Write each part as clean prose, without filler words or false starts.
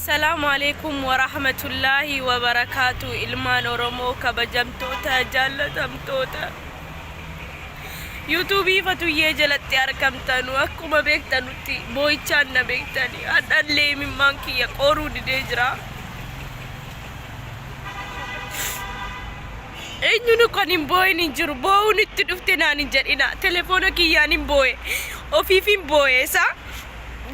Assalaamu Aleeykum Warahmatullaahi Wabarakaatu Ilmaan Oromoo kabajamtoota jaallatamtoota Yuutuubii Fatuyyee jalatti arkamtanu akkuma beektanutti boo'ichaan na beektani hadhallee imimmaan kiyya qooruu didee jira. Eenyunu kan hin boo'in hin jiru boo'uun itti dhufte naan hin jedhina telefoona kiyyaan hin boo'e ofiif hin boo'e isaa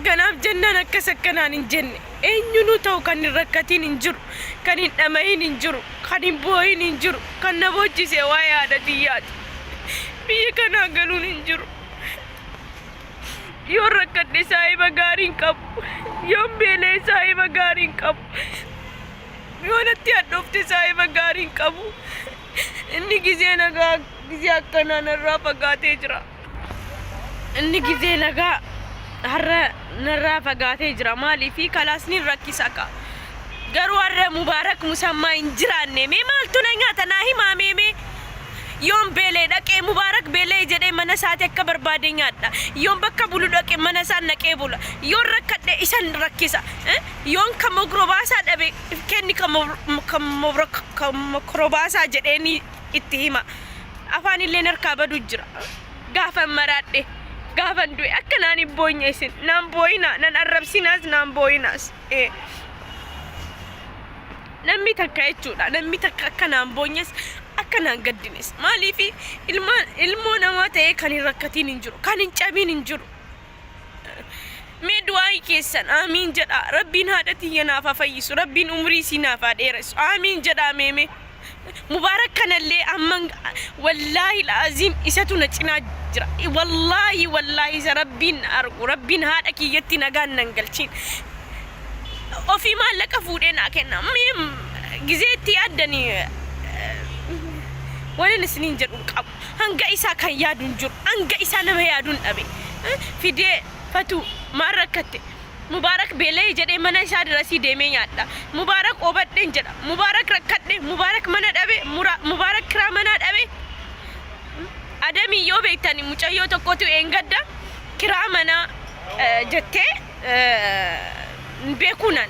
Kanaaf jennaan akkas akka naan hin jenne. Eenyunuu ta'u kan hin rakkatiin hin jiru, kan hin dhama'iin hin jiru, kan hin boo'iin hin jiru. Kan na boochise waa'ee haadha tiyyaati. Biyya kanaa galuun hin jiru. Yoon rakkadhe saahiba gaarii hin qabu. Yoon beela'e saahiba gaarii hin qabu. Yoo natti hadhoofte saahiba gaarii hin qabu. Inni gizee nagaa gizee akkanaa narraa fagaatee jira. Inni gizee nagaa har'a narraa fagaatee jira. Maaliifi kalaas nin rakkisa ka. Garuu har'a Mubaarak Musammaa hin jiraanne. Mee maaltu na nyaata naa himaa mee mee. Yoon beelee dhaqee Mubaarak beelee jedhee mana isaati akka barbaade nyaadha. Yoon bakka bulu dhaqe mana isaan naqee bula. Yoon rakkadhe isan rakkisa. Yoon kan mokrobaasaa dhabe kenni kan mokrobaasaa jedheeni itti hima. Afaan illeen harkaa badu jira. Gaafan maraadhe, gaafan du'e akka naan hin boonye isin. Naan boo'inaa, nan arrabsinaas, naan boo'inaas. Ee. Namni takka jechuudha. Namni takka akka naan boonyes, akka naan gaddines. Maaliif ilmaan ilmoo namaa ta'ee kan hin rakkatiin hin jiru, kan hin cabiin hin jiru. Mee du'aa'ii keessan aamiin jedhaa. Rabbiin haadha tiyya naaf haa fayyisu. Rabbiin umrii isii naaf haa dheeressu. Aamiin jedhaa mee mee. Mubaarak kanallee amman wallaahi la'aziim isatu na cinaa jira. Wallaahi wallaahi isa Rabbiin na argu. Rabbiin haadha kiyyatti nagaan nan galchiin. Ofii maallaqa fuudhee naa kenna. Mee gizee itti yaaddanii wanin isiniin jedhu hin qabu. Hanga isaa kan yaadu hin jiru. Hanga isaa nama yaadu hin dhabe. Fidee Fatuu maal rakkatte? Mubaarak beela'e jedhee mana isaa dirasii deemee nyaadha. Mubaarak oobadheen jedha. Mubaarak rakkadhe. Mubaarak mana dhabe. Mubaarak kiraa manaa dhabe. Adamii yoo beektani mucayyoo tokkotu eengadda kiraa manaa jettee hin beekuu naan.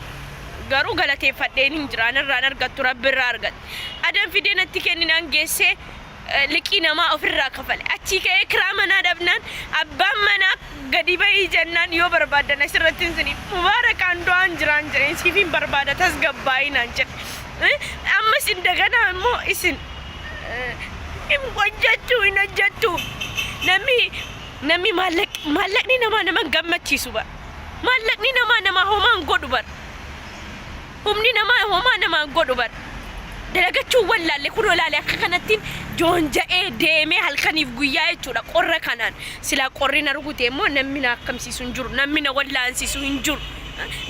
Garuu galateeffadheen hin jira. Anarraan argattu rabbi irraa argatte. Adam fidee natti kenninaan geessee liqii namaa ofirraa kafale. Achii ka'ee kiraa manaa dhabnaan abbaan manaa gadi bahii jennaan yoo barbaaddan asirratti hin siniif Mubaarakaan du'aan jiraan jedheen siifin barbaada tasgabbaa'ii naan jedhe. Ammas indaganaa immoo isin hin hojjettu hin hojjettu namni namni maallaqni namaa nama hin gammachiisu bara. Maallaqni namaa namaa homaa hin godhu bara. Humni namaa homaa namaa hin godhu bar. Dalagachuu wallaalle kunoo laale akka kanattiin joonja'ee deemee halkaniif guyyaa jechuudha qorra kanaan. Silaa qorri na rukute immoo namni na akkamsiisu hin jiru. Namni na wallaansisu hin jiru.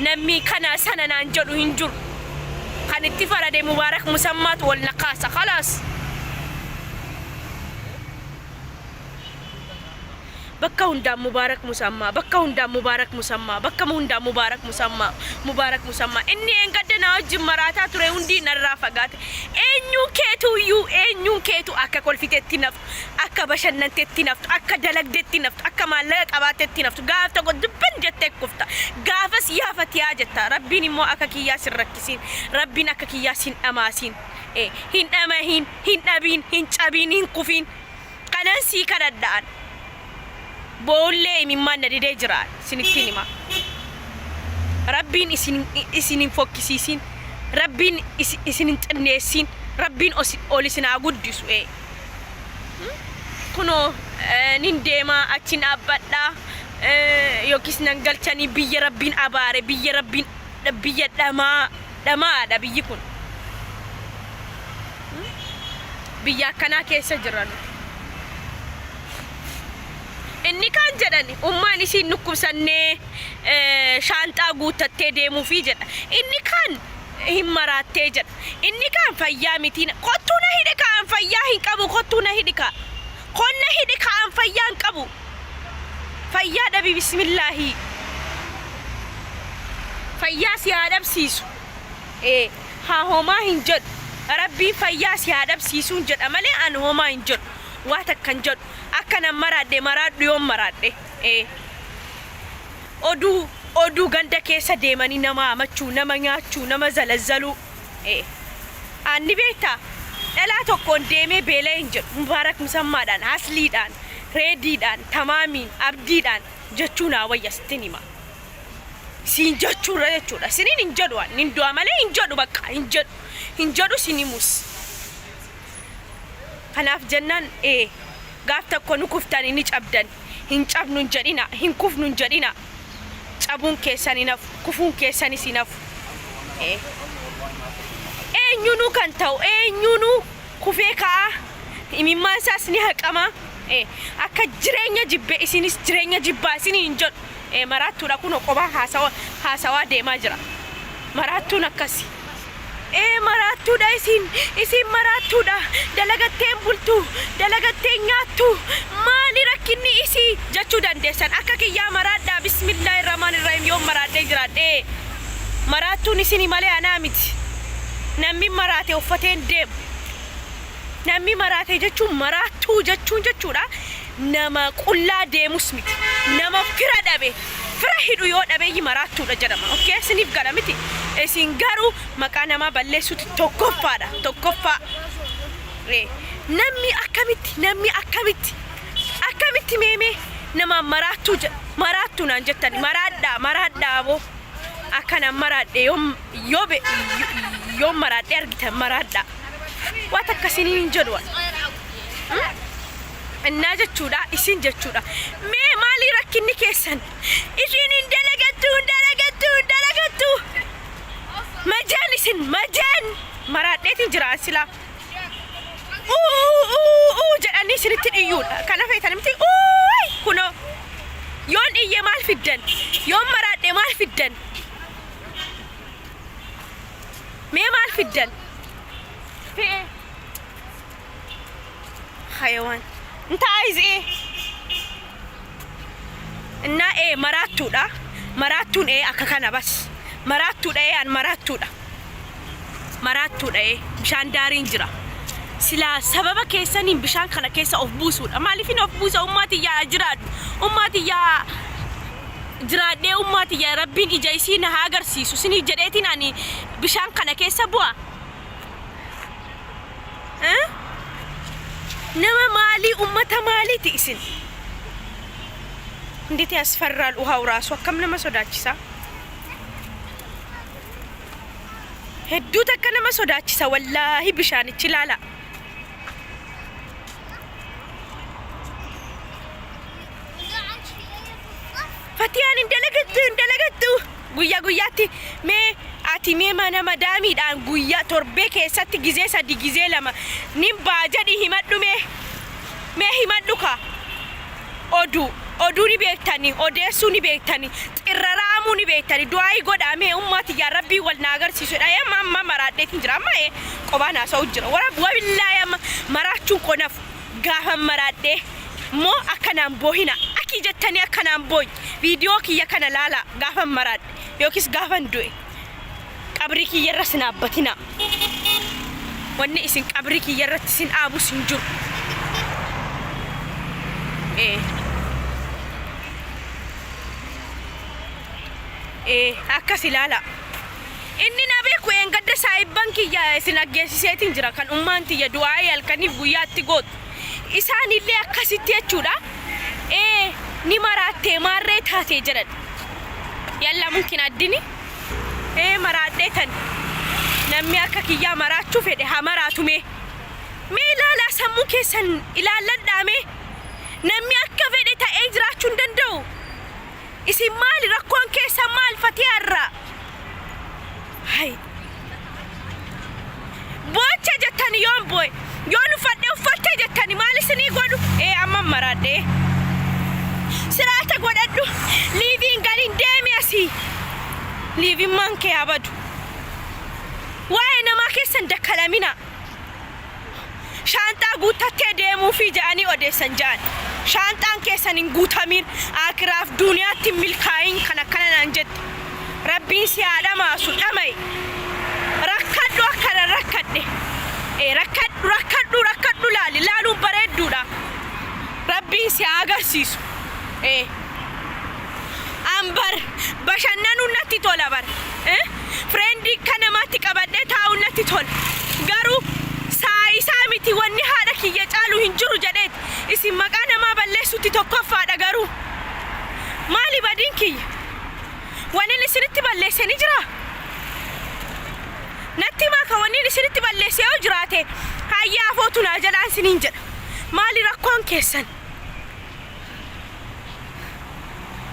Namni kana sana naan jedhu hin jiru. Kan itti farade Mubaarak Musammaatu wal na kaasa. Khalaas. Bakka hundaan Mubaarak Musammaa, bakka hundaan Mubaarak Musammaa, bakka hundaan Mubaarak Musammaa, Mubaarak Musammaa. Inni eengadda naa wajjin maraataa ture hundi narraa fagaate. Eenyuun keetuu iyyuu, eenyuun keetuu akka kolfitetti naftu, akka bashannantetti naftu, akka dalagdetti naftu, akka maallaqa qabaattetti naftu. Gaaf tokko dubban jettee kufta. Gaafas yaa fatiyaa jetta. Rabbiin immoo akka kiyyaa sin rakkisiin. Rabbiin akka kiyyaa sin dhamaasiin. Hin dhamahiin, hin dhabiin, hin cabiin, hin kufiin. Kanan sii kadhadha an. Boo'ullee imimmaan na didee jira an isinittiin hima. Rabbiin isin isin hin fokkisiisin. Rabbiin isin isin hin xinneessin. Rabbiin osi- ol isin haa guddisu ee. Kunoo eh, nin deema achi dhaabbadha eh, yookiis nan galchanii biyya Rabbiin abaare biyya Rabbiin biyya dhamaa dhamaadha biyyi kun. Biyya akkanaa keessa jirra nuti. Inni kaan jedhani ummaan isiin dhukkubsannee shaanxaa guuttattee deemuufi jedha. Inni kaan hin maraattee jedha. Inni kaan fayyaa mitii kottuu na hidhi kaa an fayyaa hin qabu kottuu na hidhi kaa. Kon na hidhi kaa an fayyaa hin qabu. Fayyaa dhabi bismillaahii. Fayyaa si haa dhabsiisu. Ee haa homaa hin jedhu. Rabbiin fayyaa si haa dhabsiisuun jedha malee an homaa hin jedhu. Waa takka hin jedhu. Akka nan maraadhe maraadhu yoon maraadhe. Ee. Oduu Oduu ganda keessa deemanii nama hamachuu, nama nyaachuu, nama zalazzaluu. Ee. An ni beektaa? Dhalaa tokkoon deemee beela'e hin jedhu. Mubaarak Musammaadhaan, Asliidhaan, Reediidhaan, Tamaamiin, Abdiidhaan jechuu naa wayya sittin hima. Siin jechuurra jechuudha. Sinin hin jedhu an. Nin du'a malee hin jedhu bakka hin jedhu. Hin jedhu sin himus. Kanaaf jennaan ee gaaf tokko ni kuftani ni cabdan. Hin cabnu hin jedhina, hin kufnu hin jedhina. Cabuun keessan hin hafu, kufuun keessanis hin hafu. Ee. Eenyunuu kan ta'u eenyunuu kufee ka'a. Imimmaan isaas ni haqama. Ee. Akka jireenya jibbe isinis jireenya jibbaa isinii hin jedhu. Ee maraattuudha kunoo qobaa haasawa haasawaa deemaa jira. Maraattuun akkasi. Ee maraattuudha isin isin maraattuudha dalagattee hin bultu dalagattee hin nyaattu maali rakkinni isii jechuu dandeessan akka kiyyaa maraadhaa bismillaahi rahmaan irrahiim yoon maraadhee jiraadhe maraattuun isini malee anaa miti namni maraate uffatee hin deemu Namni maraate jechuun maraattuu jechuun jechuudha nama qullaa deemus miti. Nama fira dhabe fira hidhu yoo dhabeeyyi maraattuudha jedhama. Okay isiniif gala miti. Isin garuu maqaa namaa balleessuutti tokkoffaadha. Tokkoffaa. Eh, Namni akkamitti namni akkamitti akkamitti meemee namaan maraattuu jedha maraattuu naan jettani maraadhaa maraadhaa aboo akkanaan maraadhe yoom yoo be yoom maraadhee argitan maraadhaa. Waa takka isiniin hin jedhu ani. Innaa jechuudha isin jechuudha. Mee maalii rakkinni keessan? Isiin hin dalagattu hin dalagattu hin dalagattu. Majeen isin majeen maraadheetiin jira an silaa. Uu uu uu jedhanii isinitti dhiyyuudha. Kana feetan miti uuy kunoo. Yoon iyye maal fiddan? Yoon maraadhe maal fiddan? Mee maal fiddan? Fe'ee. Hayawaan. Inta عايز ايه؟ Innaa ee maraattuudha. Maraattuun ee akka kana bas. Maraattuudha ee an maraattuudha. Maraattuudha ee bishaan daariin jira. Silaa sababa keessaniin bishaan kana keessa of buusuudha. Maaliifin of buusa ummaa tiyyaa jiraadhu. Ummaa tiyyaa jiraadhee ummaa tiyya rabbiin ija isii na haa agarsiisu isiniif jedheetiin ani bishaan kana keessa bu'a. Eh? Nama maalii ummata maaliiti isin? እንዴት ያስፈራል! ውሃው ራሱ akkam nama sodaachisa. Hedduu takka nama sodaachisa wallaahi bishaanichi ilaala. Fatiyaan hin dalagattu hin dalagattu guyyaa guyyaatti mee ati mee mana madaamiidhaan guyyaa torbee keessatti gizee sadi gizee lama nin baa jedhi himadhu mee mee himadhu ka oduu oduu ni beektani odeessuu ni beektani xirraraamuu ni beektani du'aayii godhaa mee ummaa tiyyaa rabbii wal na agarsiisudha amma amma maraadheetiin jira amma ee qobaan haasa'u jira wara wabillaahi amma maraachuun koo nafu Gaafan maraadhe moo akka naan boohina akii jettanii akka naan booy viidiyoo kiyya kana laalaa gaafan maraadhe yookiis gaafan du'e qabrii kiyya irra sin dhaabbatinaa. Wanni isin qabrii kiyya irratti sin dhaabus hin jiru. Ee. Ee akkas ilaala. Inni na beeku eengadda saahibban kiyya isin aggeessiseetiin jira kan ummaan tiyya du'aa'ii halkaniif guyyaatti gootu. Isaanillee akkasitti jechuudha. Ee ni maraattee maarree taatee jedhan. Yallaa mumkin addini. Ee maraadhee tan. Namni akka kiyyaa maraachuu fedhe haa maraatu mee. Mee ilaalaa sammuu keessan ilaalladhaa mee. Namni akka fedhe ta'ee jiraachuu hin danda'u. Isin maali rakkoon keessan maal fatiyaa irraa? Hay. Boocha jettani yoon boo'e. Yoon uffadhe uffatte jettani maal isinii godhu? Ee amma maraadhe. Siraata godhadhu. Liiviin galiin deemi asii. Liivimmaan kee haa badu. Waa'ee namaa keessan dakkalaminaa. Shaanxaa guuttattee deemuufii ja'anii odeessan ja'an. Shaanxaan keessan hin guutamiin aakiraaf duuniyaatti hin milkaa'iin kan akkana naan jette. Rabbiin si haa dhamaasu dhama'i. Rakkadhu akkanan rakkadhe. Ee rakkadhu rakkadhu rakkadhu laali laaluun bareedduudha. Rabbiin si haa agarsiisu. Ee. An bar Bashannanuun natti tola bara. Friendii akka namaatti qabadhee taa'uun natti tola. Garuu saayisaa miti wanni haadha kiyya caalu hin jiru jedheeti. Isin maqaa namaa balleessutti tokkoffaadha garuu. Maali badiin kiyya? Wannin isinitti balleesse ni jiraa? Natti himaa ka wannin isinitti balleesse yoo jiraate hayyee afootu naa jedhaan isiniin jedha. Maali rakkoon keessan?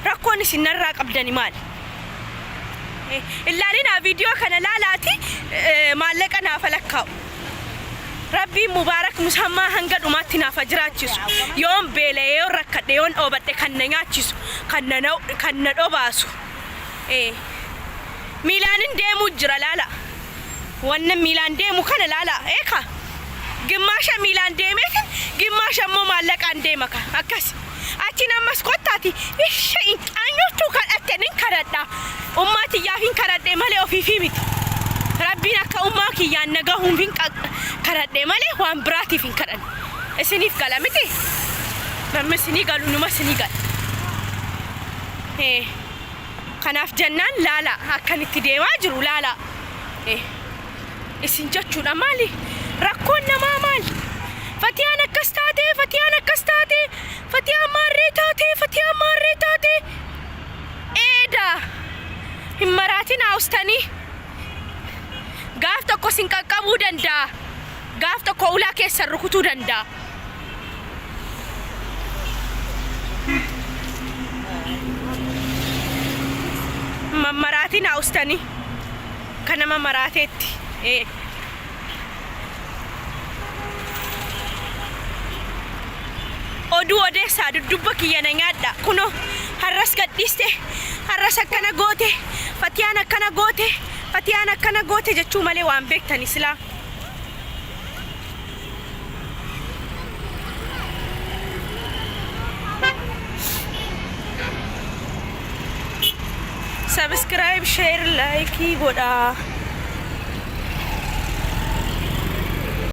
Rakkoon isin narraa qabdani maali? Illaalinaa viidiyoo kana laalaati maallaqa naafa lakkaa'u. Rabbiin Mubaarak Musammaa hanga dhumaatti naaf haa jiraachisu. Yoon beela'e, yoon rakkadhe, yoon dhoobadhe kan na nyaachisu, kan na kan na dhobaasu. Miilaanin deemuu jira laala. Wannan miilaan deemu kana laala. Eeka. Gimmaasha miilaan deemeetin gimmaasha immoo maallaqaan deema ka. Akkas. Achiin ammas kottaati ishee hin qaanyochuu kadhatte nin kadhadha. Ummaa tiyyaaf hin kadhadhe malee ofiifii miti. Rabbiin akka ummaa kiyyaan na gahuuf hin kadhadhe malee waan biraatiif hin kadhanne. Isiniif gala miti? Namni isinii galu numa isinii gala. Kanaaf jennaan laala akkan itti deemaa jiru laala. Isin jechuudha maali? Rakkoon namaa maali? Fatiyaan akkas taate, Fatiyaan akkas taate, Fatiyaan maarree taate, Fatiyaan maarree taate. Eeda hin maraatin haustanii. Gaaf tokko sin qaqqabuu danda'a. Gaaf tokko ulaa keessan rukutuu danda'a. Mammaraatin haustanii. Akka nama maraateetti. Ee. Oduu odeessaa dudubba kiyya na nyaadha. Kunoo har'as gadhiiste, har'as akkana goote, Fatiyaan akkana goote, Fatiyaan akkana goote jechuu malee waan beektani silaa. Subscribe, share, like godhaa.